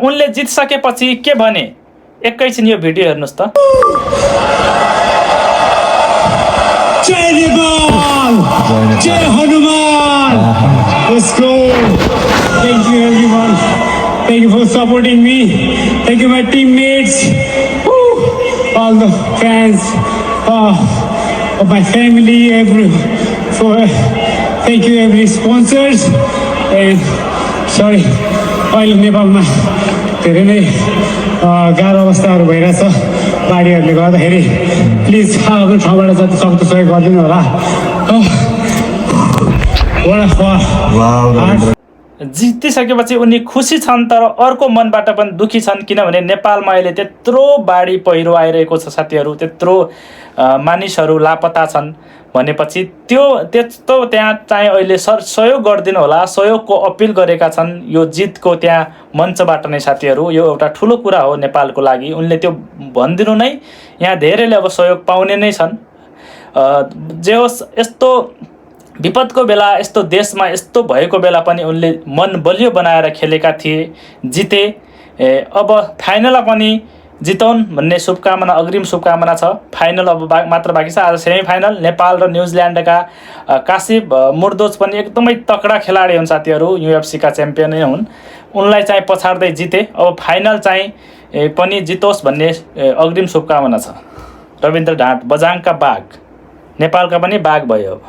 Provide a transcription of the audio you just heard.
उनले जितिसकेपछि के भने एकैछिन यो भिडियो हेर्नुस् त। जय नेपाल, जय Hanuman. Let's go. Thank you everyone. Thank you for supporting me. Thank you my teammates. Woo. All the fans of my family, thank you every sponsors. And sorry, अहिले नेपालमा धेरै नै गाह्रो अवस्थाहरू भइरहेछ बाढीहरूले गर्दाखेरि। प्लिज आफ्नो ठाउँबाट जति सक्दो सहयोग गरिदिनु होला। जितिसकेपछि उनी खुसी छन्, तर अर्को मनबाट पनि दुखी छन्, किनभने नेपालमा अहिले त्यत्रो बाढी पहिरो आइरहेको छ साथीहरू, त्यत्रो मानिसहरू लापत्ता छन् भनेपछि त्यस्तो त्यहाँ चाहिँ अहिले सहयोग गरिदिनु होला, सहयोगको अपिल गरेका छन् यो जितको त्यहाँ मञ्चबाट नै साथीहरू। यो एउटा ठुलो कुरा हो नेपालको लागि। उनले त्यो भनिदिनु नै यहाँ धेरैले अब सहयोग पाउने नै छन्। जे होस्, यस्तो विपदको बेला, यस्तो देशमा यस्तो भएको बेला पनि उनले मन बलियो बनाएर खेलेका थिए, जिते। अब फाइनलमा पनि जितौन् भन्ने शुभकामना, अग्रिम शुभकामना छ। फाइनल अब मात्र बाँकी छ। आज सेमी फाइनल नेपाल र न्युजिल्यान्डका काशिफ मुर्दोज पनि एकदमै तगडा खेलाडी हुन् साथीहरू, UFC का च्याम्पियन नै हुन्। उनलाई चाहिँ पछाड्दै जिते। अब फाइनल चाहिँ पनि जितोस् भन्ने अग्रिम शुभकामना छ। रविन्द्र ढाँट बझाङका बाघ, नेपालका पनि बाघ भयो अब।